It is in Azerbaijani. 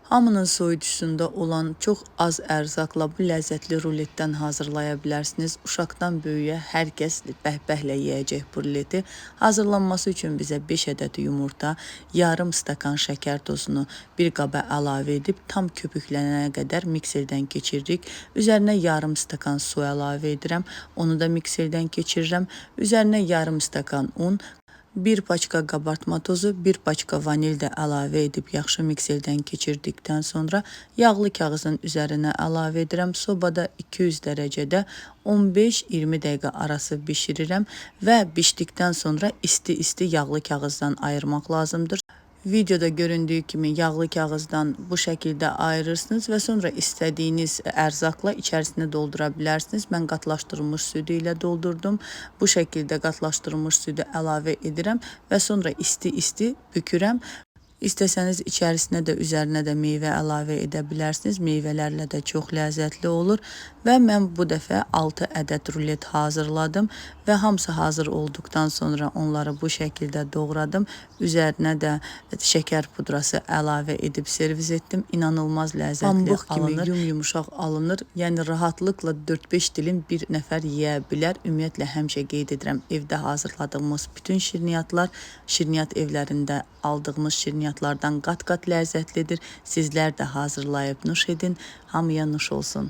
Hamının soyuducusunda olan çox az ərzaqla bu ləzzətli ruletdən hazırlaya bilərsiniz. Uşaqdan böyüyə hər kəs bəhbəhlə yeyəcək bu ruleti. Hazırlanması üçün bizə 5 ədəd yumurta, yarım stakan şəkər tozunu bir qaba əlavə edib tam köpüklənənə qədər mikserdən keçiririk. Üzərinə yarım stakan su əlavə edirəm. Onu da mikserdən keçirirəm. Üzərinə yarım stakan un, bir paçka qabartma tozu, bir paçka vanil də əlavə edib yaxşı mikserdən keçirdikdən sonra yağlı kağızın üzərinə əlavə edirəm. Sobada 200 dərəcədə 15-20 dəqiqə arası bişirirəm və bişdikdən sonra isti-isti yağlı kağızdan ayırmaq lazımdır. Videoda göründüyü kimi yağlı kağızdan bu şəkildə ayırırsınız və sonra istədiyiniz ərzaqla içərisini doldura bilərsiniz. Mən qatlaşdırılmış südü ilə doldurdum. Bu şəkildə qatlaşdırılmış südü əlavə edirəm və sonra isti-isti bükürəm. İstəsəniz içərisinə də üzərinə də meyvə əlavə edə bilərsiniz. Meyvələrlə də çox ləzzətli olur və mən bu dəfə 6 ədəd rulet hazırladım və hamısı hazır olduqdan sonra onları bu şəkildə doğradım. Üzərinə də şəkər pudrası əlavə edib servis etdim. İnanılmaz ləzzətli Pambıq kimi alınır. Yum-yumuşaq alınır. Yəni rahatlıqla 4-5 dilim bir nəfər yeyə bilər. Ümumiyyətlə həmişə qeyd edirəm, evdə hazırladığımız bütün şirniyyatlar şirniyyat evlərində aldığımız şirniyyatlardan qat-qat ləzzətlidir. Sizlər də hazırlayıb nuş edin. Hamıya nuş olsun.